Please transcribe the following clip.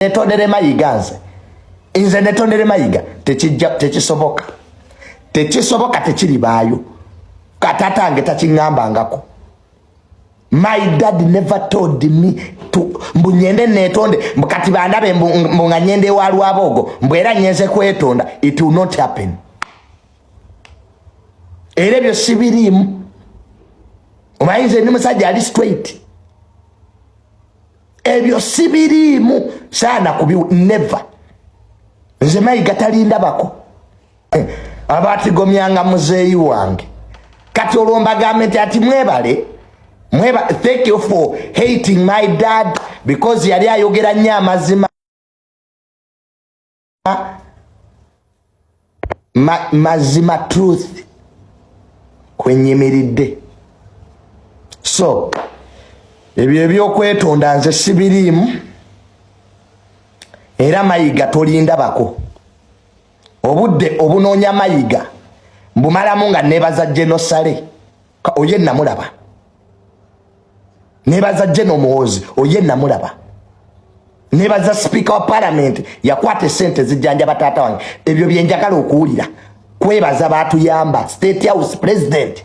Netondere Mayiga, nze netondere Mayiga, tekijja, tekisoboka, tekisoboka, tekiribaayo. Katatange takiŋŋambangako. My dad never told me to mbu nyende netonde, mbu kati bandabe mbu nga nyende ewa Lwaboogo, mbu era nyenze kwetonda. It will not happen. Era ebyo sibiriimu. Omanyi nze ndi musajja ali straight. Ebyo sibiriimu, saana kubi, never. Nze Mayiga talindabako. Abatigomyanga muzeeyi wange, kati olwo mbagambe nti ati mwebale mweba, thank you for hating my dad because yali ayogera nnyo amazima. Mazima, truth kwenyimiridde. So ebyo ebyokwetonda nze sibiriimu. Era Mayiga tolindabako. Obudde obunoonya Mayiga mbumalamu nga nebaza Genosale oye namulaba, nebaza Geno Muhoozi oye namulaba, nebaza sipiika wa palamenti yakwata esente zijjanjaba taata wange. Ebyo byenjagala okuwulira, kwebaza batuyamba, State House, president.